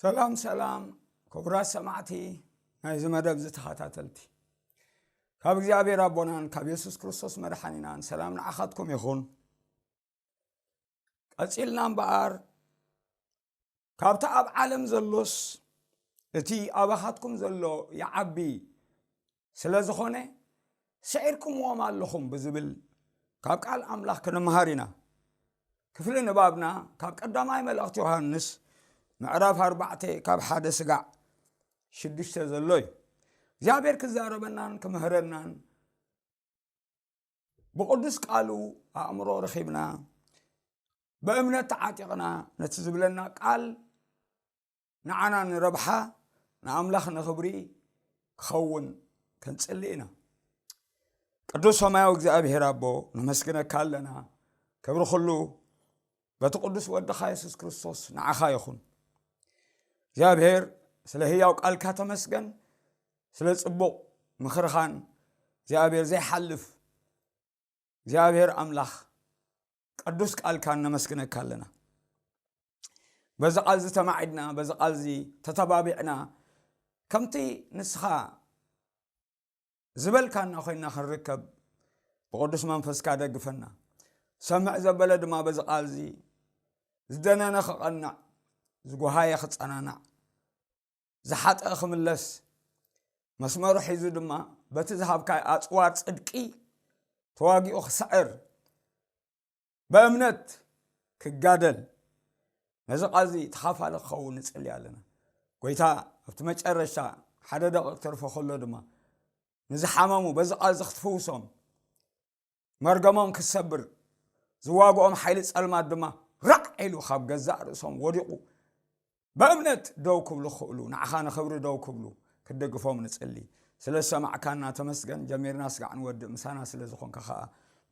ሰላም ሰላም፣ ክቡራት ሰማዕቲ ናይዚ መደብ ዝተኸታተልቲ፣ ካብ እግዚኣብሔር ኣቦናን ካብ የሱስ ክርስቶስ መድሓኒናን ሰላም ንዓኻትኩም ይኹን። ቀጺልና እምበኣር፣ ካብቲ ኣብ ዓለም ዘሎስ እቲ ኣባኻትኩም ዘሎ ይዓቢ ስለ ዝኾነ፣ ስዒርኩምዎም ኣለኹም ብዝብል ካብ ቃል ኣምላኽ ክንምሃር ኢና። ክፍሊ ንባብና ካብ ቀዳማይ መልእኽቲ ዮሃንስ ምዕራፍ ኣርባዕተ ካብ ሓደ ስጋዕ ሽዱሽተ ዘሎ እዩ። እግዚኣብሔር ክዛረበናን ክምህረናን ብቕዱስ ቃሉ ኣእምሮ ረኺብና፣ ብእምነት ተዓጢቕና፣ ነቲ ዝብለና ቃል ንዓና ንረብሓ፣ ንኣምላኽ ንኽብሪ ክኸውን ክንጽሊ ኢና። ቅዱስ ሰማያዊ እግዚኣብሔር ኣቦ፣ ነመስግነካ ኣለና። ክብሪ ኩሉ በቲ ቅዱስ ወድኻ የሱስ ክርስቶስ ንዓኻ ይኹን። እግዚኣብሔር፣ ስለ ህያው ቃልካ ተመስገን፣ ስለ ጽቡቕ ምኽርኻን እግዚኣብሔር ዘይሓልፍ እግዚኣብሔር ኣምላኽ ቅዱስ ቃልካን ነመስግነካ ኣለና። በዚ ቃል እዚ ተማዒድና፣ በዚ ቃል እዚ ተተባቢዕና፣ ከምቲ ንስኻ ዝበልካና ኮይንና ክንርከብ ብቅዱስ መንፈስካ ደግፈና። ሰምዕ ዘበለ ድማ በዚ ቃል እዚ ዝደነነ ክቐንዕ፣ ዝጎሃየ ክጸናናዕ፣ ዝሓጠ ክምለስ፣ መስመሩ ሒዙ ድማ በቲ ዝሃብካዮ ኣጽዋር ጽድቂ ተዋጊኡ ክስዕር፣ ብእምነት ክጋደል፣ ነዚ ቃል እዚ ተኻፋሊ ክኸውን ንጽሊ ኣለና። ጎይታ ኣብቲ መጨረሻ ሓደ ደቂቕ ተርፎ ከሎ ድማ ንዝሓመሙ በዚ ቃል እዚ ክትፍውሶም፣ መርገሞም ክሰብር፣ ዝዋግኦም ሓይሊ ጸልማት ድማ ራዕ ኢሉ ካብ ገዛእ ርእሶም ወዲቑ፣ ብእምነት ደው ክብሉ ክኽእሉ፣ ንዓኻ ንኽብሪ ደው ክብሉ ክትደግፎም ንጽሊ። ስለ ዝሰማዕካና ተመስገን። ጀሚርና ስጋዕ ንወድእ፣ ምሳና ስለ ዝኾንካ ኸኣ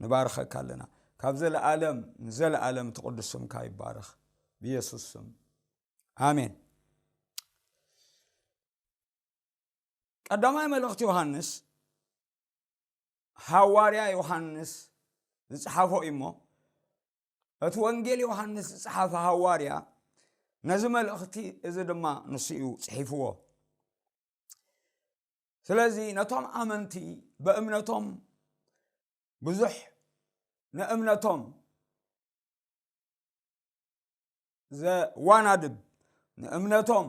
ንባርኸካ ኣለና። ካብ ዘለኣለም ንዘለኣለም እቲ ቅዱስ ስምካ ይባረኽ። ብየሱስ ስም፣ ኣሜን። ቀዳማይ መልእኽቲ ዮሃንስ፣ ሃዋርያ ዮሃንስ ዝጸሓፎ እዩ እሞ፣ እቲ ወንጌል ዮሃንስ ዝጸሓፈ ሃዋርያ ነዚ መልእኽቲ እዚ ድማ ንሱ እዩ ጽሒፍዎ። ስለዚ ነቶም ኣመንቲ ብእምነቶም ብዙሕ ንእምነቶም ዘዋናድብ፣ ንእምነቶም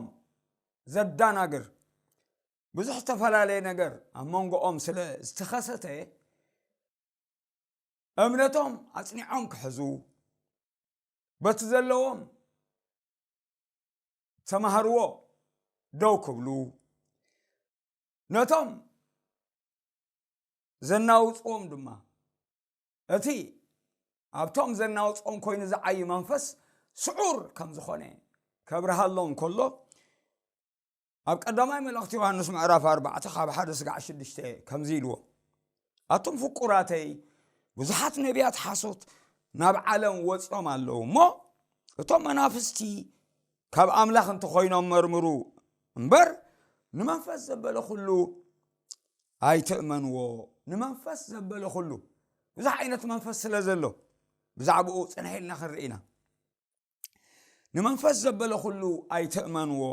ዘዳናግር፣ ብዙሕ ዝተፈላለየ ነገር ኣብ መንጎኦም ስለ ዝተኸሰተ፣ እምነቶም ኣጽኒዖም ክሕዙ፣ በቲ ዘለዎም ተማህርዎ ደው ክብሉ፣ ነቶም ዘናውጽዎም ድማ፣ እቲ ኣብቶም ዘናውጽዎም ኮይኑ ዝዓዪ መንፈስ ስዑር ከም ዝኾነ ከብርሃሎም ከሎ፣ ኣብ ቀዳማይ መልእኽቲ ዮሃንስ ምዕራፍ ኣርባዕተ ካብ ሓደ ስጋዕ ሽዱሽተ ከምዚ ኢልዎ፣ ኣቱም ፍቁራተይ፣ ብዙሓት ነቢያት ሓሶት ናብ ዓለም ወጺኦም ኣለዉ እሞ፣ እቶም መናፍስቲ ካብ ኣምላኽ እንተኾይኖም መርምሩ እምበር፣ ንመንፈስ ዘበለ ኩሉ ኣይትእመንዎ። ንመንፈስ ዘበለ ኩሉ፣ ብዙሕ ዓይነት መንፈስ ስለ ዘሎ፣ ብዛዕባኡ ጽንሕ ኢልና ክንርኢ ኢና። ንመንፈስ ዘበለ ኩሉ ኣይትእመንዎ።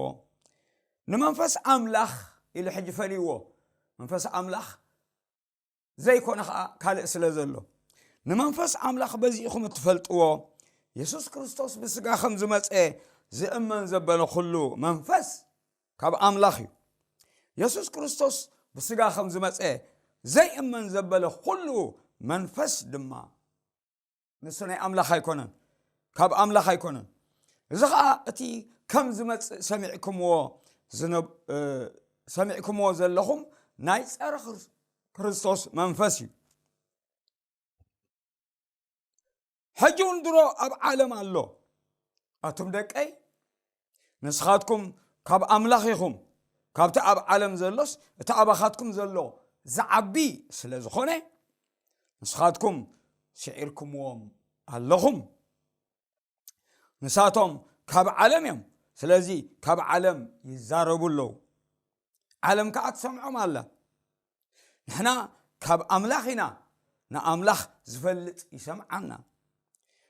ንመንፈስ ኣምላኽ ኢሉ ሕጂ ፈልይዎ። መንፈስ ኣምላኽ ዘይኮነ ኸኣ ካልእ ስለ ዘሎ፣ ንመንፈስ ኣምላኽ በዚ ኢኹም እትፈልጥዎ። የሱስ ክርስቶስ ብስጋ ከም ዝመጸ ዝእመን ዘበለ ኩሉ መንፈስ ካብ ኣምላኽ እዩ። የሱስ ክርስቶስ ብስጋ ከም ዝመጸ ዘይእመን ዘበለ ኩሉ መንፈስ ድማ ንሱ ናይ ኣምላኽ ኣይኮነን፣ ካብ ኣምላኽ ኣይኮነን። እዚ ኸኣ እቲ ከም ዝመጽእ ሰሚዕኩምዎ ዝነብ-፣ እ፣ ሰሚዕኩምዎ ዘለኹም ናይ ጸረ ክርስ-፣ ክርስቶስ መንፈስ እዩ። ሕጂ እውን ድሮ ኣብ ዓለም ኣሎ። ኣቱም ደቀይ፣ ንስኻትኩም ካብ ኣምላኽ ኢኹም፣ ካብቲ ኣብ ዓለም ዘሎስ እቲ ኣባኻትኩም ዘሎ ዝዓቢ ስለ ዝኾነ፣ ንስኻትኩም ስዒርኩምዎም ኣለኹም። ንሳቶም ካብ ዓለም እዮም፣ ስለዚ ካብ ዓለም ይዛረቡ ኣለዉ፣ ዓለም ከኣ ትሰምዖም ኣላ። ንሕና ካብ ኣምላኽ ኢና፣ ንኣምላኽ ዝፈልጥ ይሰምዓና፣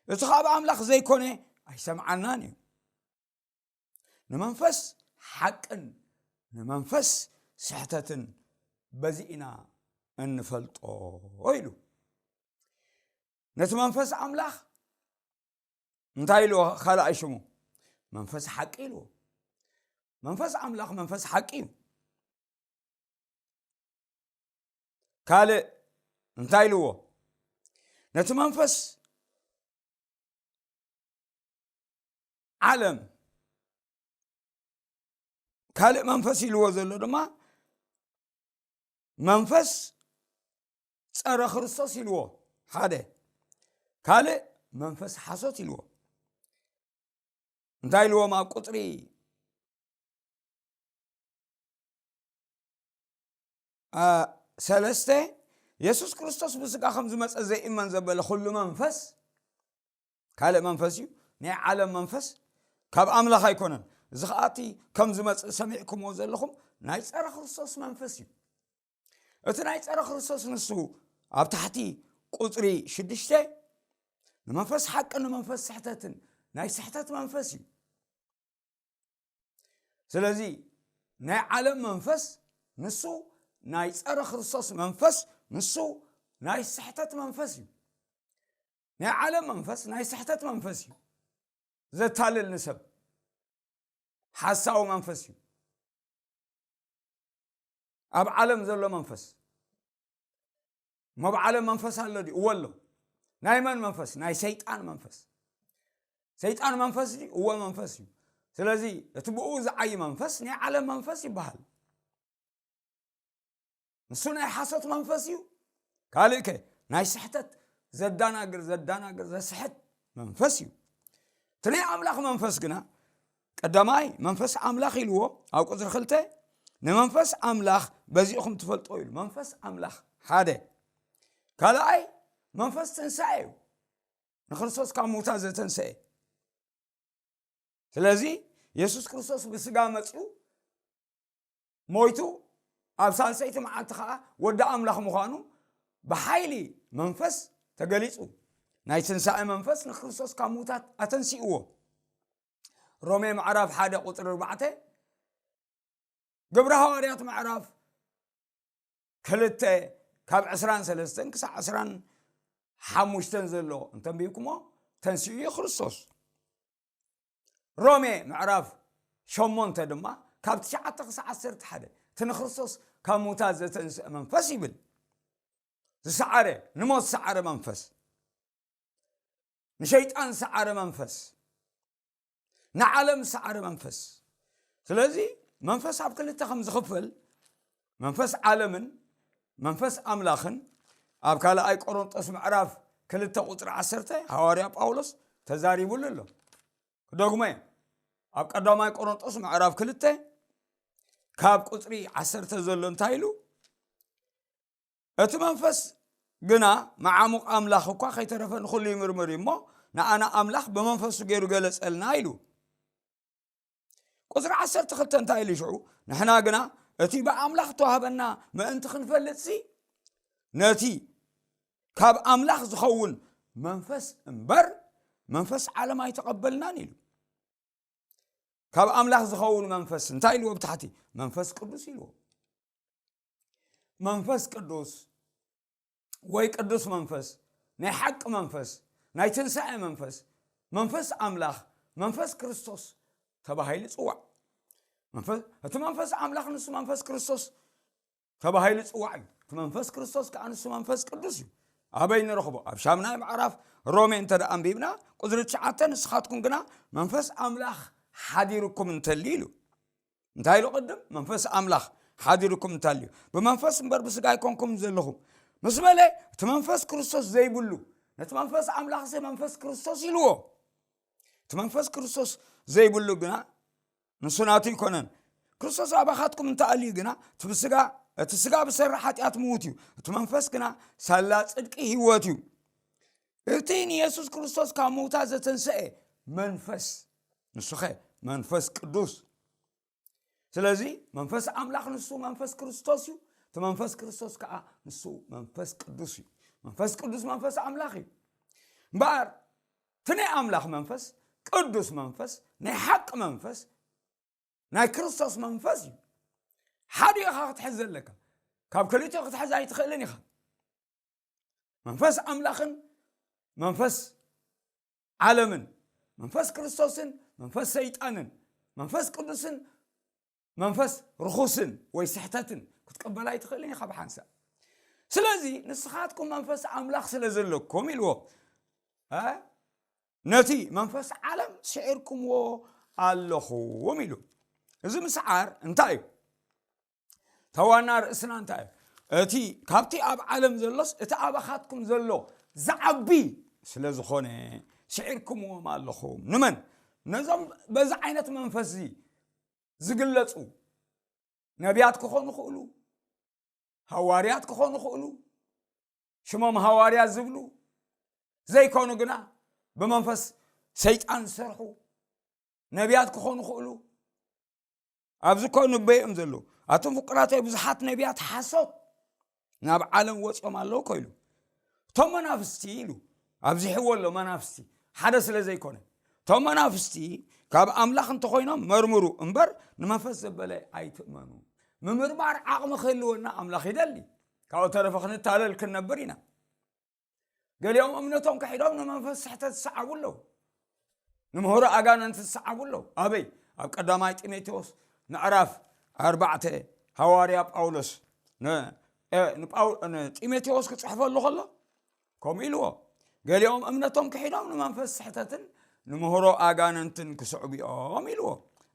እቲ ካብ ኣምላኽ ዘይኮነ ኣይሰምዓናን እዩ። ንመንፈስ ሓቅን ንመንፈስ ስሕተትን በዚ ኢና እንፈልጦ ኢሉ። ነቲ መንፈስ ኣምላኽ እንታይ ኢልዎ? ካልኣይ ሽሙ መንፈስ ሓቂ ኢልዎ። መንፈስ ኣምላኽ መንፈስ ሓቂ እዩ። ካልእ እንታይ ኢልዎ? ነቲ መንፈስ ዓለም ካልእ መንፈስ ኢልዎ ዘሎ ድማ መንፈስ ጸረ ክርስቶስ ኢልዎ ሓደ። ካልእ መንፈስ ሓሶት ኢልዎ። እንታይ ኢልዎም ኣብ ቁጽሪ አ፣ ሰለስተ? የሱስ ክርስቶስ ብስጋ ከም ዝመጸ ዘይእመን ዘበለ ኩሉ መንፈስ ካልእ መንፈስ እዩ። ናይ ዓለም መንፈስ ካብ ኣምላኽ ኣይኮነን። እዚ ኸኣ እቲ ከም ዝመጽእ ሰሚዕኩምዎ ዘለኹም ናይ ጸረ ክርስቶስ መንፈስ እዩ። እቲ ናይ ጸረ ክርስቶስ ንሱ ኣብ ታሕቲ ቁጽሪ ሽዱሽተ ንመንፈስ ሓቅን ንመንፈስ ስሕተትን ናይ ስሕተት መንፈስ እዩ። ስለዚ ናይ ዓለም መንፈስ ንሱ ናይ ጸረ ክርስቶስ መንፈስ ንሱ ናይ ስሕተት መንፈስ እዩ። ናይ ዓለም መንፈስ ናይ ስሕተት መንፈስ እዩ። ዘታልል ንሰብ ሓሳዊ መንፈስ እዩ። ኣብ ዓለም ዘሎ መንፈስ እሞ ኣብ ዓለም መንፈስ ኣሎ ድዩ? እወ ኣሎ። ናይ መን መንፈስ? ናይ ሰይጣን መንፈስ። ሰይጣን መንፈስ ድዩ? እወ መንፈስ እዩ። ስለዚ እቲ ብኡ ዝዓይ መንፈስ ናይ ዓለም መንፈስ ይበሃል። ንሱ ናይ ሓሶት መንፈስ እዩ። ካልእ ከ ናይ ስሕተት ዘዳናግር ዘዳናግር ዘስሕት መንፈስ እዩ። እቲ ናይ ኣምላኽ መንፈስ ግና ቀዳማይ መንፈስ ኣምላኽ ኢልዎ ኣብ ቁፅሪ ክልተ ንመንፈስ ኣምላኽ በዚኹም ትፈልጦ ኢሉ። መንፈስ ኣምላኽ ሓደ። ካልኣይ መንፈስ ትንሳኤ እዩ። ንክርስቶስ ካብ ምውታት ዘተንሰኤ። ስለዚ የሱስ ክርስቶስ ብስጋ መፅኡ ሞይቱ ኣብ ሳልሰይቲ መዓልቲ ከዓ ወዲ ኣምላኽ ምዃኑ ብሓይሊ መንፈስ ተገሊፁ። ናይ ትንሳኤ መንፈስ ንክርስቶስ ካብ ምውታት ኣተንሲእዎ። ሮሜ ምዕራፍ ሓደ ቁፅሪ ኣርባዕተ፣ ግብሪ ሃዋርያት ምዕራፍ ክልተ ካብ ዕስራን ሰለስተን ክሳብ ዕስራን ሓሙሽተን ዘሎ እንተንቢብኩሞ ተንሲኡ እዩ ክርስቶስ። ሮሜ ምዕራፍ ሸሞንተ ድማ ካብ ትሽዓተ ክሳብ ዓሰርተ ሓደ እቲ ንክርስቶስ ካብ ምውታት ዘተንስአ መንፈስ ይብል። ዝሰዓረ፣ ንሞት ዝሰዓረ መንፈስ፣ ንሸይጣን ዝሰዓረ መንፈስ፣ ንዓለም ዝሰዓረ መንፈስ። ስለዚ መንፈስ ኣብ ክልተ ከም ዝኽፈል መንፈስ ዓለምን መንፈስ ኣምላኽን ኣብ ካልኣይ ቆሮንጦስ ምዕራፍ ክልተ ቁፅሪ ዓሰርተ ሃዋርያ ጳውሎስ ተዛሪቡሉ ኣሎ። ክደግሞ እየ። ኣብ ቀዳማይ ቆሮንጦስ ምዕራፍ ክልተ ካብ ቁፅሪ ዓሰርተ ዘሎ እንታይ ኢሉ? እቲ መንፈስ ግና መዓሙቕ ኣምላኽ እኳ ከይተረፈ ንኹሉ ይምርምር እዩ እሞ ንኣና ኣምላኽ ብመንፈሱ ገይሩ ገለጸልና ኢሉ። ቁፅሪ ዓሰርተ ክልተ እንታይ ኢሉ ሽዑ? ንሕና ግና እቲ ብኣምላኽ ተዋህበና ምእንቲ ክንፈልጥሲ ነቲ ካብ ኣምላኽ ዝኸውን መንፈስ እምበር መንፈስ ዓለም ኣይተቐበልናን ኢሉ። ካብ ኣምላኽ ዝኸውን መንፈስ እንታይ ኢልዎ ብታሕቲ? መንፈስ ቅዱስ ኢልዎ። መንፈስ ቅዱስ ወይ ቅዱስ መንፈስ፣ ናይ ሓቂ መንፈስ፣ ናይ ትንሳኤ መንፈስ፣ መንፈስ ኣምላኽ፣ መንፈስ ክርስቶስ ተባሂሉ ይጽዋዕ። መንፈስ፣ እቲ መንፈስ ኣምላኽ ንሱ መንፈስ ክርስቶስ ተባሂሉ ይጽዋዕ እዩ። እቲ መንፈስ ክርስቶስ ከኣ ንሱ መንፈስ ቅዱስ እዩ። ኣበይ ንረኽቦ? ኣብ ሻምናይ ምዕራፍ ሮሜ እንተ ደኣ ኣንቢብና፣ ቁጽሪ ትሽዓተ፣ ንስኻትኩም ግና መንፈስ ኣምላኽ ሓዲርኩም እንተልዩ ኢሉ። እንታይ ኢሉ ቅድም? መንፈስ ኣምላኽ ሓዲርኩም እንተልዩ፣ ብመንፈስ እምበር ብስጋ ኣይኮንኩም ዘለኹም ምስ በለ፣ እቲ መንፈስ ክርስቶስ ዘይብሉ፣ ነቲ መንፈስ ኣምላኽሲ መንፈስ ክርስቶስ ኢልዎ። እቲ መንፈስ ክርስቶስ ዘይብሉ ግና ንሱ ናቱ ኣይኮነን። ክርስቶስ ኣባኻትኩም እንተኣልዩ ግና፣ እቲ ብስጋ፣ እቲ ስጋ ብሰሪ ሓጢኣት ምዉት እዩ፣ እቲ መንፈስ ግና ሳላ ጽድቂ ህይወት እዩ። እቲ ንየሱስ ክርስቶስ ካብ ምዉታት ዘተንሰኤ መንፈስ፣ ንሱኸ መንፈስ ቅዱስ። ስለዚ መንፈስ ኣምላኽ ንሱ መንፈስ ክርስቶስ እዩ፣ እቲ መንፈስ ክርስቶስ ከዓ ንሱ መንፈስ ቅዱስ እዩ። መንፈስ ቅዱስ መንፈስ ኣምላኽ እዩ። እምበኣር እቲ ናይ ኣምላኽ መንፈስ፣ ቅዱስ መንፈስ፣ ናይ ሓቂ መንፈስ፣ ናይ ክርስቶስ መንፈስ እዩ። ሓደ ኢኻ ክትሕዝ ዘለካ፣ ካብ ክልቲኡ ክትሕዝ ኣይትኽእልን ኢኻ። መንፈስ ኣምላኽን መንፈስ ዓለምን፣ መንፈስ ክርስቶስን መንፈስ ሰይጣንን፣ መንፈስ ቅዱስን መንፈስ ርኹስን ወይ ስሕተትን ክትቅበል ኣይትኽእልን ኢኻ ብሓንሳእ። ስለዚ ንስኻትኩም መንፈስ ኣምላኽ ስለ ዘለኩም ኢልዎ፣ እ? ነቲ መንፈስ ዓለም ስዒርኩምዎ ኣለኹም ኢሉ። እዚ ምስዓር እንታይ እዩ? ተዋና ርእስና እንታይ እዩ? እቲ ካብቲ ኣብ ዓለም ዘሎስ እቲ ኣባኻትኩም ዘሎ ዝዓቢ ስለ ዝኾነ ስዒርኩምዎም ኣለኹም። ንመን? ነዞም በዚ ዓይነት መንፈስ እዚ ዝግለጹ ነቢያት ክኾኑ ይኽእሉ፣ ሃዋርያት ክኾኑ ይኽእሉ፣ ሽሞም ሃዋርያት ዝብሉ ዘይኮኑ ግና ብመንፈስ ሰይጣን ዝሰርሑ ነቢያት ክኾኑ ይኽእሉ። ኣብዚ እኮ ንበይኦም ዘለዉ። ኣቱም ፍቁራተይ፣ ብዙሓት ነቢያት ሓሶት ናብ ዓለም ወፂኦም ኣለዉ እኮ ኢሉ። እቶም መናፍስቲ ኢሉ ኣብዚሕዎ ኣሎ፣ መናፍስቲ ሓደ ስለ ዘይኮነ። እቶም መናፍስቲ ካብ ኣምላኽ እንተኾይኖም መርምሩ እምበር ንመንፈስ ዘበለ ኣይትእመኑ። ምምርማር ዓቕሚ ክህልወና ኣምላኽ ይደሊ። ካብኡ ተረፈ ክንታለል ክንነብር ኢና። ገሊኦም እምነቶም ክሒዶም ንመንፈስ ስሕተት ዝሰዓቡ ኣለዉ። ንምህሮ ኣጋንንቲ ዝሰዓቡ ኣለዉ። ኣበይ? ኣብ ቀዳማይ ጢሞቴዎስ ምዕራፍ ኣርባዕተ፣ ሃዋርያ ጳውሎስ ን-፣ እ፣ ንጳው-፣ ንጢሞቴዎስ ክጽሕፈሉ ከሎ ከምኡ ኢልዎ። ገሊኦም እምነቶም ክሒዶም ንመንፈስ ስሕተትን ንምህሮ ኣጋንንትን ክስዕቡ እዮም ኢልዎ።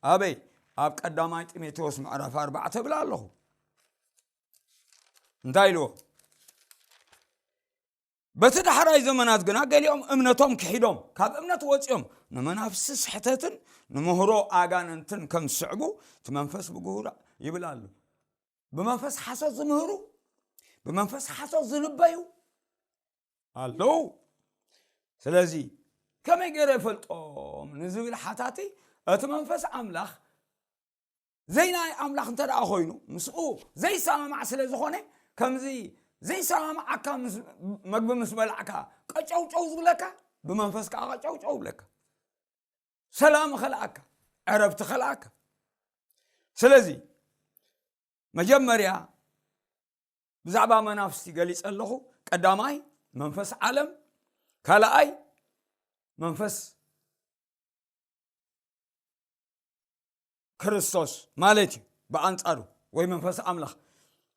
ኣበይ? ኣብ ቀዳማይ ጢሞቴዎስ ምዕራፍ ኣርባዕተ እብል ኣለኹ። እንታይ ኢልዎ? በቲ ዳሕራይ ዘመናት ግና ገሊኦም እምነቶም ክሒዶም ካብ እምነት ወፂኦም ንመናፍስቲ ስሕተትን ንምህሮ ኣጋንንትን ከም ዝስዕቡ እቲ መንፈስ ብግሁር ይብል ኣሎ። ብመንፈስ ሓሶት ዝምህሩ፣ ብመንፈስ ሓሶት ዝልበዩ ኣለዉ። ስለዚ ከመይ ገይረ ይፈልጦም ንዝብል ሓታቲ፣ እቲ መንፈስ ኣምላኽ ዘይናይ ኣምላኽ እንተ ደኣ ኮይኑ፣ ምስኡ ዘይሰማማዕ ስለ ዝኾነ፣ ከምዚ ዘይሰማማዓካ ምስ፣ መግቢ ምስ በላዕካ ቀጨውጨው ዝብለካ፣ ብመንፈስ ከኣ ቀጨውጨው ይብለካ። ሰላም ኸልኣካ፣ ዕረፍቲ ኸልኣካ። ስለዚ መጀመርያ ብዛዕባ መናፍስቲ ገሊጸ ኣለኹ። ቀዳማይ መንፈስ ዓለም፣ ካልኣይ መንፈስ ክርስቶስ ማለት እዩ። ብኣንጻሩ ወይ መንፈስ ኣምላኽ፣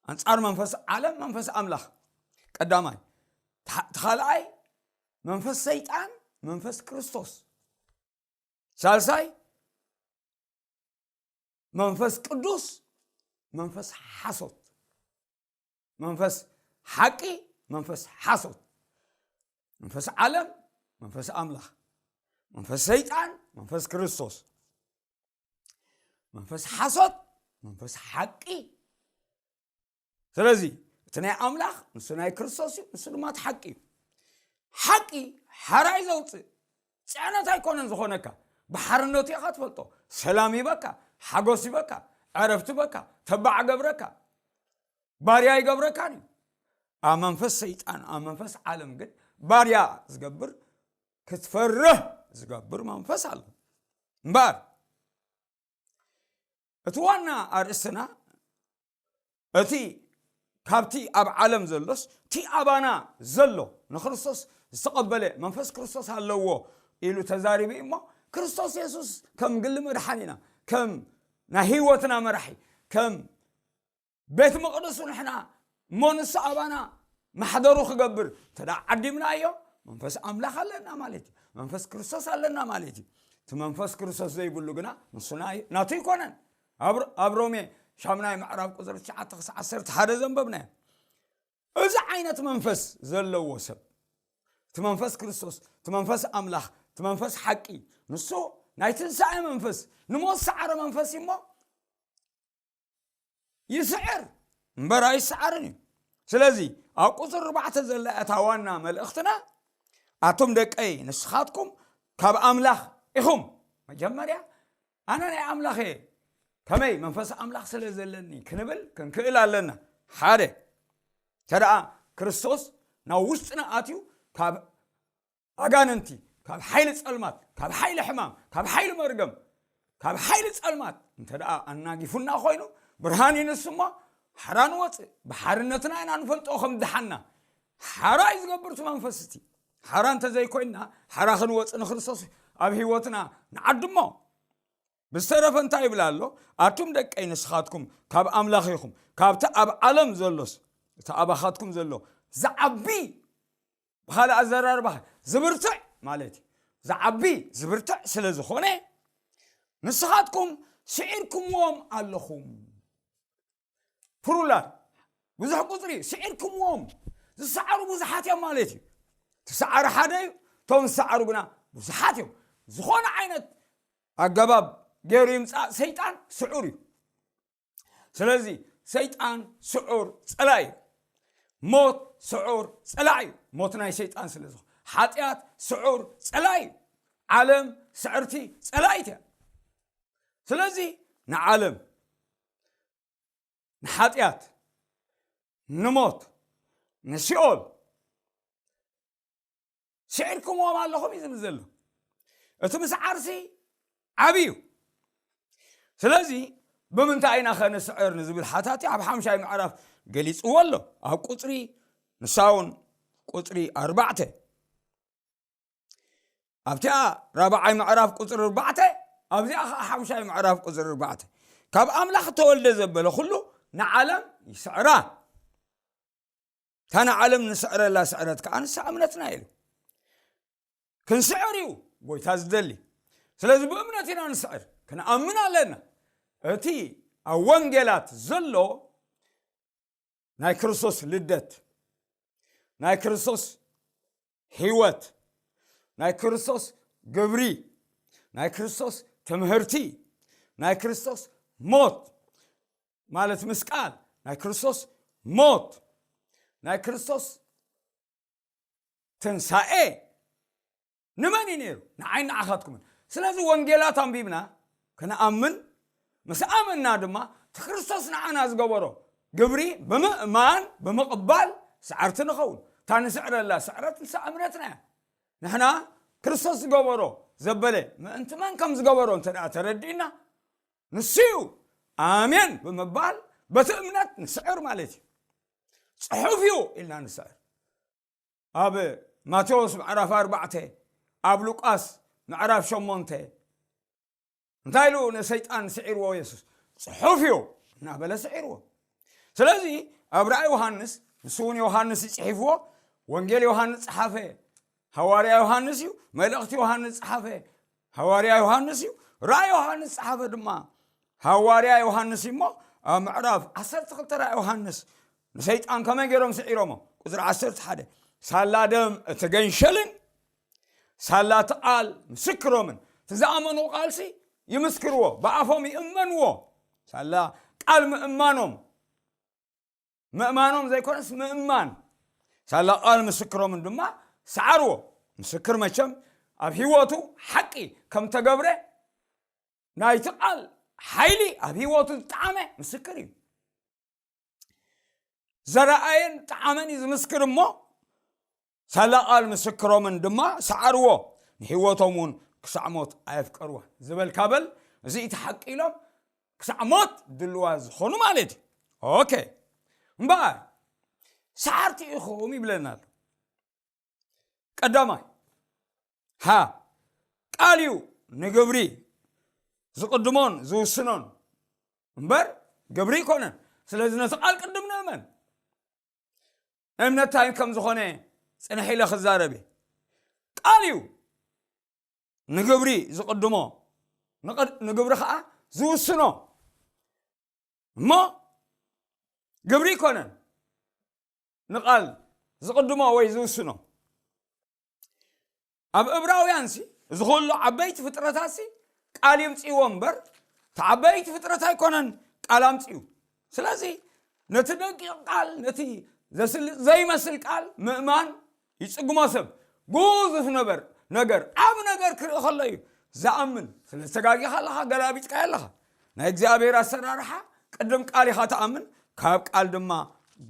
ኣንጻር መንፈስ ዓለም መንፈስ ኣምላኽ ቀዳማይ፣ ታ-፣ እቲ ካልኣይ መንፈስ ሰይጣን መንፈስ ክርስቶስ፣ ሳልሳይ መንፈስ ቅዱስ መንፈስ ሓሶት፣ መንፈስ ሓቂ መንፈስ ሓሶት፣ መንፈስ ዓለም መንፈስ ኣምላኽ፣ መንፈስ ሰይጣን መንፈስ ክርስቶስ፣ መንፈስ ሓሶት መንፈስ ሓቂ። ስለዚ እቲ ናይ ኣምላኽ ንሱ ናይ ክርስቶስ እዩ፣ ንሱ ድማ እቲ ሓቂ እዩ። ሓቂ ሓራይ ዘውፅእ ጽዕነት ኣይኮነን ዝኾነካ፣ ብሓርነቱ ኢኻ ትፈልጦ። ሰላም ይበካ፣ ሓጎስ ይበካ፣ ዕረፍቲ ይበካ፣ ተባዕ ገብረካ፣ ባርያ ይገብረካን እዩ። ኣብ መንፈስ ሰይጣን፣ ኣብ መንፈስ ዓለም ግን ባርያ ዝገብር፣ ክትፈርህ ዝገብር መንፈስ ኣሎ። እምበኣር እቲ ዋና ኣርእስትና እቲ ካብቲ ኣብ ዓለም ዘሎስ እቲ ኣባና ዘሎ ንክርስቶስ ዝተቐበለ መንፈስ ክርስቶስ ኣለዎ ኢሉ ተዛሪቡ እዩ እሞ፣ ክርስቶስ የሱስ ከም ግሊ መድሓኒና፣ ከም ናይ ህይወትና መራሒ፣ ከም ቤት መቕደሱ ንሕና እሞ ንሱ ኣባና ማሕደሩ ክገብር እንተ ደኣ ዓዲምናዮ፣ መንፈስ ኣምላኽ ኣለና ማለት እዩ። መንፈስ ክርስቶስ ኣለና ማለት እዩ። እቲ መንፈስ ክርስቶስ ዘይብሉ ግና ንሱ ናይ-፣ ናቱ ኣይኮነን። ኣብ፣ ኣብ ሮሜ ሻምናይ ምዕራፍ ቁጽሪ ትሽዓተ ክሳዕ ዓሰርተ ሓደ ዘንበብናዮ። እዚ ዓይነት መንፈስ ዘለዎ ሰብ፣ እቲ መንፈስ ክርስቶስ፣ እቲ መንፈስ ኣምላኽ፣ እቲ መንፈስ ሓቂ፣ ንሱ ናይ ትንሳኤ መንፈስ፣ ንሞት ሰዓረ መንፈስ እዩ እሞ፣ ይስዕር እምበር ኣይሰዓርን እዩ። ስለዚ ኣብ ቁጽሪ ኣርባዕተ ዘላ እታ ዋና መልእኽትና፣ ኣቱም ደቀይ ንስኻትኩም ካብ ኣምላኽ ኢኹም። መጀመርያ ኣነ ናይ ኣምላኽ እየ፣ ከመይ መንፈስ ኣምላኽ ስለ ዘለኒ ክንብል ክንክእል ኣለና። ሓደ፣ እንተ ደኣ ክርስቶስ ናብ ውሽጥና ኣትዩ ካብ ኣጋንንቲ፣ ካብ ሓይሊ ጸልማት፣ ካብ ሓይሊ ሕማም፣ ካብ ሓይሊ መርገም፣ ካብ ሓይሊ ጸልማት እንተ ደኣ ኣናጊፉና ኮይኑ፣ ብርሃን ይንስ እሞ ሓራ ንወጽእ። ብሓርነትና ኢና ንፈልጦ ከም ድሓና። ሓራ እዩ ዝገብር እቲ መንፈስ እቲ። ሓራ እንተ ዘይኮይንና፣ ሓራ ክንወጽእ ንክርስቶስ ኣብ ህይወትና ንዓድሞ። ብዝተረፈ እንታይ ይብል ኣሎ? ኣቱም ደቀይ ንስኻትኩም ካብ ኣምላኽ ኢኹም፣ ካብቲ ኣብ ዓለም ዘሎስ፣ እቲ ኣባኻትኩም ዘሎ ዝዓቢ፣ ብኻልእ ኣዘራርባ ዝብርትዕ ማለት እዩ። ዝዓቢ ዝብርትዕ ስለ ዝኾነ ንስኻትኩም ስዒርኩምዎም ኣለኹም። ፕሉራል፣ ብዙሕ ቁጽሪ ስዒርኩምዎም። ዝሰዓሩ ብዙሓት እዮም ማለት እዩ። እቲ ሰዓሪ ሓደ እዩ፣ እቶም ዝሰዓሩ ግና ብዙሓት እዮም። ዝኾነ ዓይነት ኣገባብ ገይሩ ይምጻእ፣ ሰይጣን ስዑር እዩ። ስለዚ ሰይጣን ስዑር ጸላኢ እዩ። ሞት ስዑር ጸላኢ እዩ። ሞት ናይ ሰይጣን ስለ ዝኾነ፣ ሓጢኣት ስዑር ጸላኢ እዩ። ዓለም ስዕርቲ ጸላኢት እያ። ስለዚ ንዓለም፣ ንሓጢኣት፣ ንሞት፣ ንሲኦል ስዒርኩምዎም ኣለኹም እዩ ዝብል ዘሎ። እቲ ምስዓርሲ ዓብዪ እዩ። ስለዚ ብምንታይ ኢና ኸ ንስዕር ንዝብል ሓታቲ ኣብ ሓምሻይ ምዕራፍ ገሊጽዎ ኣሎ። ኣብ ቁጽሪ፣ ንሳ እውን ቁጽሪ ኣርባዕተ። ኣብቲኣ ራብዓይ ምዕራፍ ቁጽሪ ኣርባዕተ፣ ኣብዚኣ ኸዓ ሓምሻይ ምዕራፍ ቁጽሪ ኣርባዕተ። ካብ ኣምላኽ ተወልደ ዘበለ ኩሉ ንዓለም ይስዕራ። እታ ንዓለም ንስዕረላ ስዕረት ከኣ ንሳ እምነትና ኢሉ። ክንስዕር እዩ ጎይታ ዝደሊ። ስለዚ ብእምነት ኢና ንስዕር፣ ክንኣምን ኣለና። እቲ ኣብ ወንጌላት ዘሎ ናይ ክርስቶስ ልደት፣ ናይ ክርስቶስ ህይወት፣ ናይ ክርስቶስ ግብሪ፣ ናይ ክርስቶስ ትምህርቲ፣ ናይ ክርስቶስ ሞት፣ ማለት ምስቃል፣ ናይ ክርስቶስ ሞት፣ ናይ ክርስቶስ ትንሳኤ ንመን እዩ ነይሩ? ንዓይ ንዓኻትኩምን። ስለዚ ወንጌላት ኣንቢብና ክንኣምን፣ ምስ ኣመንና ድማ እቲ ክርስቶስ ንዓና ዝገበሮ ግብሪ ብምእማን፣ ብምቕባል ሰዓርቲ ንኸውን። እታ ንስዕረላ ስዕረት ንሳ እምነትና እያ። ንሕና ክርስቶስ ዝገበሮ ዘበለ ምእንቲ መን ከም ዝገበሮ እንተ ደኣ ተረዲእና፣ ንሱ እዩ ኣሜን ብምባል በቲ እምነት ንስዕር ማለት እዩ። ጽሑፍ እዩ ኢልና ንስዕር። ኣብ ማቴዎስ ምዕራፍ ኣርባዕተ፣ ኣብ ሉቃስ ምዕራፍ ሸሞንተ እንታይ ኢሉ ንሰይጣን ስዒርዎ የሱስ? ጽሑፍ እዩ እናበለ ስዒርዎ። ስለዚ ኣብ ራእይ ዮሃንስ፣ ንሱ እውን ዮሃንስ እዩ ጽሒፍዎ፣ ወንጌል ዮሃንስ ጸሓፈ ሃዋርያ ዮሃንስ እዩ፣ መልእኽቲ ዮሃንስ ጸሓፈ ሃዋርያ ዮሃንስ እዩ፣ ራእይ ዮሃንስ ጸሓፈ ድማ ሃዋርያ ዮሃንስ እዩ። እሞ ኣብ ምዕራፍ ዓሰርተ ክልተ ራእይ ዮሃንስ ንሰይጣን ከመይ ገይሮም ስዒሮሞ? ቁጽሪ ዓሰርተ ሓደ፣ ሳላ ደም እቲ ገንሸልን ሳላ እቲ ቃል ምስክሮምን፣ እቲ ዝኣመንዎ ቃልሲ ይምስክርዎ፣ ብኣፎም ይእመንዎ። ሳላ ቃል ምእማኖም፣ ምእማኖም ዘይኮነስ ምእማን፣ ሳላ ቃል ምስክሮምን ድማ ሰዓርዎ። ምስክር መቸም ኣብ ህይወቱ ሓቂ ከም ተገብረ፣ ናይቲ ቃል ሓይሊ ኣብ ህይወቱ ዝጠዓመ ምስክር እዩ። ዘረኣየን ጠዓመን እዩ ዝምስክር እሞ፣ ሳላ ቃል ምስክሮምን ድማ ሰዓርዎ፣ ንህይወቶም እውን ክሳዕ ሞት ኣየፍቀርዋ። ዝበልካ በል፣ እዚ እቲ ሓቂ ኢሎም ክሳዕ ሞት ድልዋ ዝኾኑ ማለት እዩ። ኦኬ፣ እምበኣር ሰዓርቲ ኢኹም ይብለና ኣሎ። ቀዳማይ፣ ሃ፣ ቃል እዩ ንግብሪ ዝቕድሞን ዝውስኖን እምበር ግብሪ ኣይኮነን። ስለዚ ነቲ ቃል ቅድም ንእመን። እምነት እንታይ ከም ዝኾነ ጽንሕ ኢለ ክዛረብ እየ። ቃል እዩ ንግብሪ ዝቕድሞ፣ ንቕድ-፣ ንግብሪ ኸዓ ዝውስኖ። እሞ ግብሪ ኣይኮነን ንቃል ዝቕድሞ ወይ ዝውስኖ። ኣብ እብራውያንሲ እዚ ኩሉ ዓበይቲ ፍጥረታትሲ ቃል ይምጽእዎ እምበር፣ እቲ ዓበይቲ ፍጥረት ኣይኮነን ቃል ኣምጽኡ። ስለዚ ነቲ ደቂቕ ቃል፣ ነቲ ዘስልጥ ዘይመስል ቃል ምእማን ይጽግሞ። ሰብ ግዙፍ ነበር ነገር፣ ዓብ ነገር ክርኢ ከሎ እዩ ዝኣምን። ስለ ዝተጋጊኻ ኣለኻ፣ ገላቢጥካዮ ኣለኻ። ናይ እግዚኣብሔር ኣሰራርሓ ቅድም ቃል ኢኻ ትኣምን፣ ካብ ቃል ድማ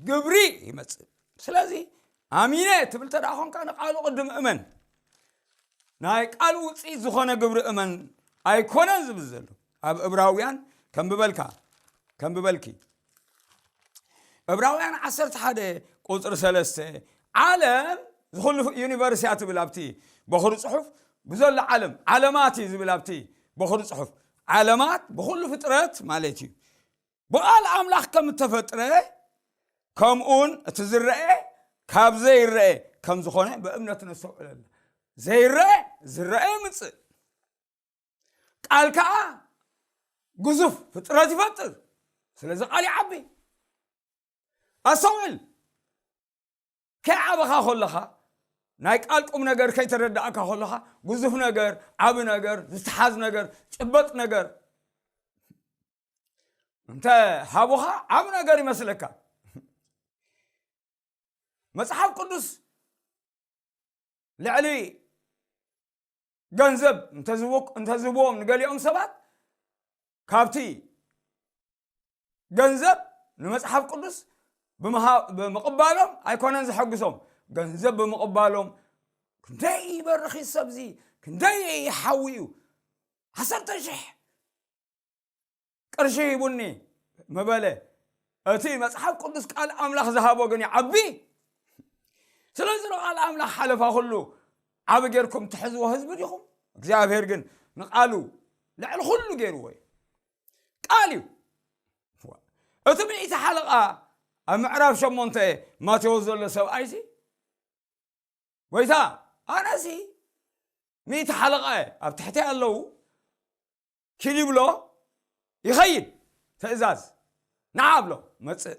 ግብሪ ይመጽእ። ስለዚ ኣሚነ ትብል እንተ ደኣ ኾንካ፣ ንቃሉ ቅድም እመን። ናይ ቃል ውጽኢት ዝኾነ ግብሪ እመን ኣይኮነን ዝብል ዘሎ። ኣብ እብራውያን ከምብበልካ ከምብበልኪ እብራውያን ዓሰርተ ሓደ ቁፅሪ ሰለስተ፣ ዓለም ዝኹሉ ዩኒቨርስ እያ ትብል ኣብቲ በኹሪ ፅሑፍ። ብዘሎ ዓለም፣ ዓለማት እዩ ዝብል ኣብቲ በኹሪ ፅሑፍ። ዓለማት ብኹሉ ፍጥረት ማለት እዩ። ብቓል ኣምላኽ ከም እተፈጥረ፣ ከምኡውን እቲ ዝረአ ካብ ዘይረአ ከም ዝኾነ ብእምነት ነስተውዕለሉ። ዘይረአ ዝረአ ይምፅእ። ቃል ከዓ ግዙፍ ፍጥረት ይፈጥር። ስለዚ ቃል ይዓቢ። ኣስተውዕል። ከይዓበኻ ከለኻ፣ ናይ ቃል ቁም ነገር ከይተረዳእካ ከለኻ፣ ግዙፍ ነገር፣ ዓቢ ነገር፣ ዝተሓዝ ነገር፣ ጭበጥ ነገር እንተ ሃቡኻ፣ ዓቢ ነገር ይመስለካ። መጽሓፍ ቅዱስ ልዕሊ ገንዘብ እንተዝህቦ-፣ እንተዝህብዎም ንገሊኦም ሰባት፣ ካብቲ ገንዘብ ንመጽሓፍ ቅዱስ ብምሃ-፣ ብምቕባሎም ኣይኮነን ዘሐግሶም። ገንዘብ ብምቕባሎም፣ "ክንደይ ይበርኽ እዩ ሰብዚ፣ ክንደይ ይሓዊ እዩ፣ ዓሰርተ ሽሕ ቅርሺ ሂቡኒ" ምበለ። እቲ መጽሓፍ ቅዱስ ቃል ኣምላኽ ዝሃቦ ግን ይዓቢ። ስለዚ ንቃል ኣምላኽ ሓለፋ ኩሉ ዓቢ ጌርኩም ትሕዝዎ ህዝቢ ዲኹም? እግዚኣብሔር ግን ንቃሉ ልዕሊ ኩሉ ገይርዎ እዩ። ቃል እዩ። እቲ ሚእቲ ሓለቓ ኣብ ምዕራፍ ሸሞንተ ማቴዎስ ዘሎ ሰብኣይሲ፣ "ጎይታ፣ ኣነሲ ሚእቲ ሓለቓ እየ፣ ኣብ ትሕተይ ኣለዉ፣ ኪድ" ይብሎ፣ ይኸይድ። ትእዛዝ፣ "ንዓ" ብሎ፣ መጽእ።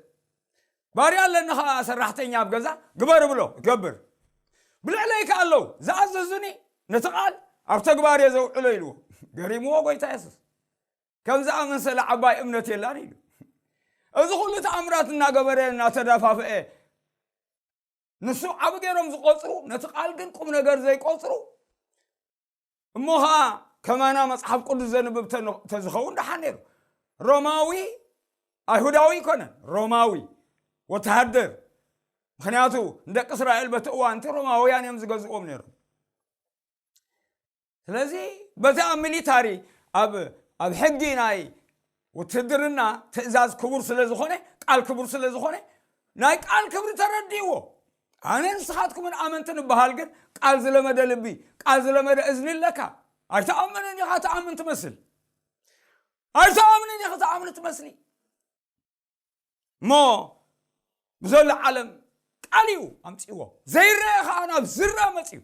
"ባርያ ኣለኒ ኸዓ ሰራሕተኛ ኣብ ገዛ፣ ግበር" ብሎ፣ ይገብር። "ብልዕለይ ከኣ ኣለዉ፣ ዝኣዘዙኒ ነቲ ቃል ኣብ ተግባር እየ ዘውዕሎ" ኢልዎ። ገሪምዎ ጎይታ የሱስ። "ከም ዝኣመሰለ ዓባይ እምነት የላን" ኢሉ። እዚ ኩሉ ተኣምራት እናገበረ፣ እናተዳፋፍአ፣ ንሱ ዓቢ ገይሮም ዝቆጽሩ፣ ነቲ ቃል ግን ቁም ነገር ዘይቆጽሩ፣ እሞ ኸዓ ከማና መጽሓፍ ቅዱስ ዘንብብ ተን-፣ ተዝኸውን ደሓን ነይሩ። ሮማዊ ኣይሁዳዊ ኣይኮነን፣ ሮማዊ ወተሃደር። ምኽንያቱ ንደቂ እስራኤል በቲ እዋን እቲ ሮማውያን እዮም ዝገዝእዎም ነይሮም። ስለዚ በቲ ኣብ ሚሊታሪ፣ ኣብ፣ ኣብ ሕጊ ናይ ውትድርና ትእዛዝ ክቡር ስለ ዝኾነ፣ ቃል ክቡር ስለ ዝኾነ፣ ናይ ቃል ክብሪ ተረዲእዎ። ኣነ ንስኻትኩምን ኣመንቲ ንበሃል፣ ግን ቃል ዝለመደ ልቢ፣ ቃል ዝለመደ እዝኒ ኣለካ። ኣይትኣምንን ኢኻ ትኣምን ትመስል። ኣይትኣምንን ኢኻ ትኣምን ትመስሊ። እሞ ብዘሎ ዓለም ቃል እዩ ኣምጺእዎ። ዘይረአ ኸዓ ናብ ዝረአ መጺኡ።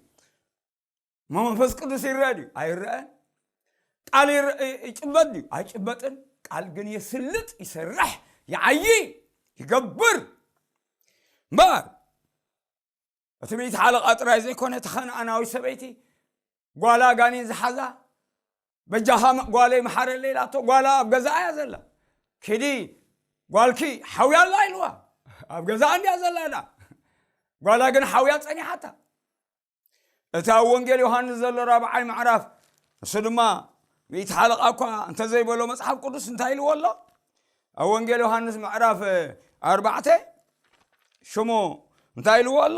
እሞ መንፈስ ቅዱስ ይረአ ድዩ? ኣይረአን። ቃል ይረ-፣ ይጭበጥ ድዩ? ኣይጭበጥን። ቃል ግን የስልጥ፣ ይሰርሕ፣ ይዓዪ፣ ይገብር። እምበኣር እቲ ሚእቲ ሓለቓ ጥራይ ዘይኮነ፣ እቲ ኸነኣናዊት ሰበይቲ፣ ጓላ ጋኔን ዝሓዛ፣ "በጃኻ መ-፣ ጓለይ መሓረለይ" ኢላቶ፣ ጓላ ኣብ ገዛኣ እያ ዘላ። "ኪዲ ጓልኪ ሓውያ ኣላ" ኢልዋ። ኣብ ገዛኣ እንድያ ዘላ እዳ። ጓላ ግን ሓውያ ጸኒሓታ። እቲ ኣብ ወንጌል ዮሃንስ ዘሎ ራብዓይ ምዕራፍ፣ ንሱ ድማ ሚእቲ ሓለቓ እኳ እንተዘይበሎ፣ መጽሓፍ ቅዱስ እንታይ ኢልዎ ኣሎ? ኣብ ወንጌል ዮሃንስ ምዕራፍ ኣርባዕተ፣ ሽሙ እንታይ ኢልዎ ኣሎ?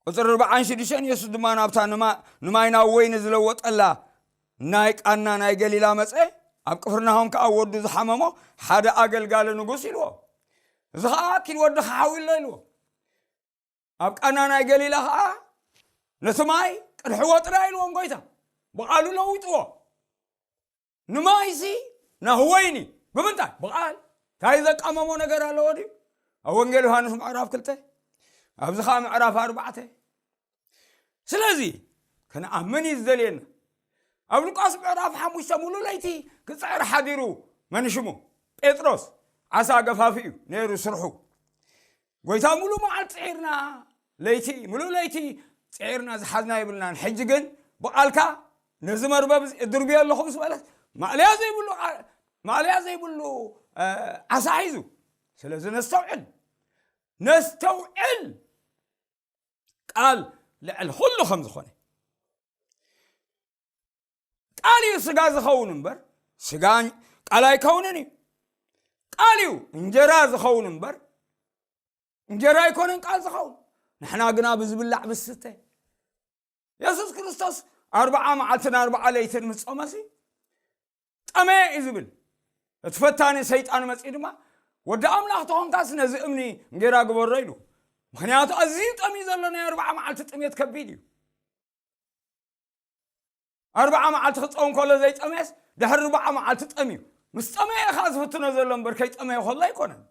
ቁጽሪ ኣርባዓን ሽዱሽተን፣ የሱስ ድማ ናብታ ንማ-፣ ንማይ ናብ ወይኒ ዝለወጠላ ናይ ቃና ናይ ገሊላ መጸ። ኣብ ቅፍርናሆም ከኣ ወዱ ዝሓመሞ ሓደ ኣገልጋሊ ንጉስ ኢልዎ። እዚ ኸኣ፣ "ኪድ ወድኻ ሓውዮ ኣሎ" ኢልዎ። ኣብ ቃና ናይ ገሊላ ኸኣ፣ "ነቲ ማይ ቅድሕዎ ጥራይ" ኢልዎም ጎይታ። ብቓሉ ለዊጥዎ። ንማይሲ ናብ ወይኒ። ብምንታይ? ብቓል። እንታይ ዘቃመሞ ነገር ኣለዎ ድዩ? ኣብ ወንጌል ዮሃንስ ምዕራፍ ክልተ፣ ኣብዚ ኸዓ ምዕራፍ ኣርባዕተ። ስለዚ ክንኣምን እዩ ዝደልየና። ኣብ ሉቃስ ምዕራፍ ሓሙሽተ፣ ሙሉ ለይቲ ክጽዕር ሓዲሩ፣ መን ሽሙ? ጴጥሮስ። ዓሳ ገፋፊ እዩ ነይሩ ስርሑ። ጎይታ፣ "ሙሉ መዓልቲ ጽዒርና፣ ለይቲ፣ ሙሉ ለይቲ ጽዒርና፣ ዝሓዝና የብልናን። ሕጂ ግን ብቓልካ ነዚ መርበብ እዚ እድርብዮ ኣለኹ" ምስ በለት፣ ማእለያ ዘይብሉ ዓ-፣ ማእለያ ዘይብሉ፣ እ፣ ዓሳ ሒዙ። ስለዚ ነስተውዕል፣ ነስተውዕል፣ ቃል ልዕሊ ኩሉ ከም ዝኾነ። ቃል እዩ ስጋ ዝኸውን እምበር፣ ስጋ ቃል ኣይከውንን እዩ። ቃል እዩ እንጀራ ዝኸውን እምበር፣ እንጀራ ኣይኮነን ቃል ዝኸውን። ንሕና ግና ብዝብላዕ ብዝስተ፣ የሱስ ክርስቶስ ኣርብዓ መዓልትን ኣርብዓ ለይትን ምስ ጾመሲ ጠመየ እዩ ዝብል። እቲ ፈታኒ ሰይጣን መጺኡ ድማ፣ "ወዲ ኣምላኽ ተኾንካስ ነዚ እምኒ እንጌራ ግበሮ" ኢሉ። ምኽንያቱ ኣዝዩ ጠምዩ ዘሎ ናይ ኣርብዓ መዓልቲ ጥሜት ከቢድ እዩ። ኣርብዓ መዓልቲ ክጸውም ከሎ ዘይጠመየስ፣ ድሕሪ ኣርብዓ መዓልቲ ጠምዩ። ምስ ጠመየ ኸኣ ዝፍትኖ ዘሎ እምበር፣ ከይጠመየ ከሎ ኣይኮነን።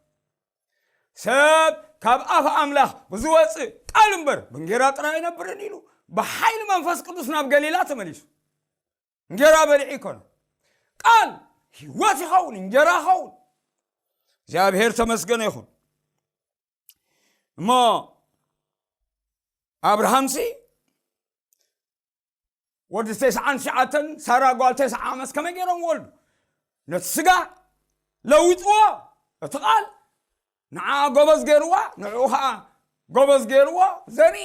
ሰብ ካብ ኣፍ ኣምላኽ ብዝወጽእ ቃል እምበር ብእንጌራ ጥራይ ኣይነብርን ኢሉ፣ ብሓይሊ መንፈስ ቅዱስ ናብ ገሊላ ተመሊሱ። እንጌራ በሊዑ ይኮነ። ቃል ህይወት ይኸውን፣ እንጌራ ይኸውን። እግዚኣብሔር ተመስገነ ይኹን። እሞ ኣብርሃምሲ ወዲ ተስዓን ትሽዓተን፣ ሳራ ጓል ተስዓ ዓመት ከመይ ገይሮም ወልዱ? ነቲ ስጋ ለዊጥዎ፣ እቲ ቃል ንዓ ጎበዝ ገይርዋ፣ ንዕኡ ኸዓ ጎበዝ ገይርዎ። ዘርኢ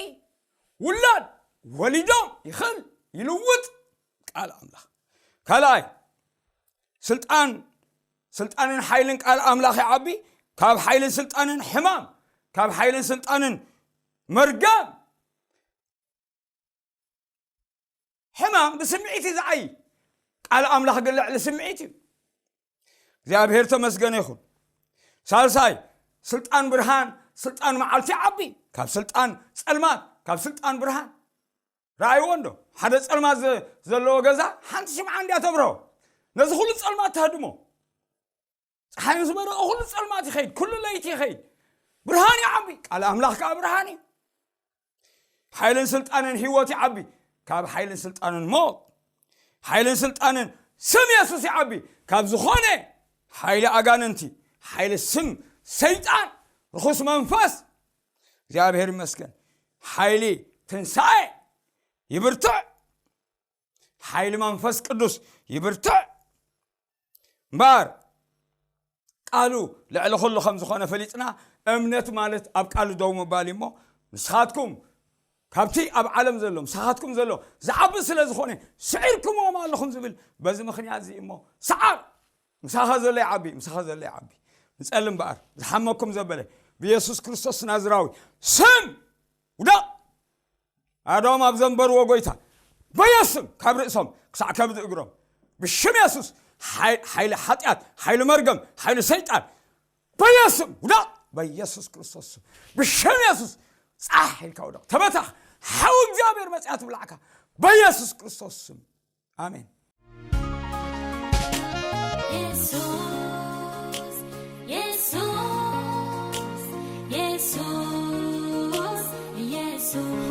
ውላድ ወሊዶም ይኽእል፣ ይልውጥ ቃል ኣምላኽ። ካልኣይ፣ ስልጣን፣ ስልጣንን ሓይልን ቃል ኣምላኽ ይዓቢ። ካብ ሓይልን ስልጣንን ሕማም፣ ካብ ሓይልን ስልጣንን መርገም። ሕማም ብስምዒት እዩ ዝዓይ። ቃል ኣምላኽ ግን ልዕሊ ስምዒት እዩ። እግዚኣብሔር ተመስገነ ይኹን። ሳልሳይ፣ ስልጣን ብርሃን፣ ስልጣን መዓልቲ ይዓቢ። ካብ ስልጣን ጸልማት፣ ካብ ስልጣን ብርሃን። ረኣይዎ እንዶ? ሓደ ጸልማት ዘ-፣ ዘለዎ ገዛ ሓንቲ ሽምዓ እንድያ ተብርሆ። ነዚ ኩሉ ጸልማት ተህድሞ። ጸሓይ ምስ በረቐ ኩሉ ጸልማት ይኸይድ፣ ኩሉ ለይቲ ይኸይድ። ብርሃን ይዓቢ። ቃል ኣምላኽ ከኣ ብርሃን እዩ። ሓይልን ስልጣንን ህይወት ይዓቢ ካብ ሓይልን ስልጣንን ሞት። ሓይልን ስልጣንን ስም የሱስ ይዓቢ ካብ ዝኾነ ሓይሊ ኣጋንንቲ፣ ሓይሊ ስም ሰይጣን፣ ርኹስ መንፈስ። እግዚኣብሔር ይመስገን። ሓይሊ ትንሳኤ ይብርትዕ። ሓይሊ መንፈስ ቅዱስ ይብርትዕ። እምበኣር ቃሉ ልዕሊ ኩሉ ከም ዝኾነ ፈሊጥና፣ እምነት ማለት ኣብ ቃሉ ደው ምባል እዩ። እሞ ንስኻትኩም ካብቲ ኣብ ዓለም ዘሎ ምሳኻትኩም ዘሎ ዝዓቢ ስለ ዝኾነ ስዒርኩምዎም ኣለኹም ዝብል በዚ ምኽንያት እዚ እሞ፣ ሰዓር፣ ምሳኻ ዘሎ ይዓቢ፣ ምሳኻ ዘሎ ይዓቢ። ንጸሊ እምበኣር፣ ዝሓመኩም ዘበለ ብየሱስ ክርስቶስ ናዝራዊ ስም ውደቕ። ኣዶም ኣብ ዘንበርዎ ጎይታ በየስም ካብ ርእሶም ክሳዕ ከብዲ እግሮም ብሽም የሱስ ሓይ-፣ ሓይሊ ሓጢኣት፣ ሓይሊ መርገም፣ ሓይሊ ሰይጣን በየስም ውደቕ። በየሱስ ክርስቶስ ስም ብሽም የሱስ ጻሕ ኢልካ ውደቕ። ተበታኽ። ሓው እግዚኣብሔር መጽያ ትብላዕካ በየሱስ ክርስቶስ ስም። ኣሜን። የሱስ፣ የሱስ፣ የሱስ፣ የሱስ፣ የሱስ።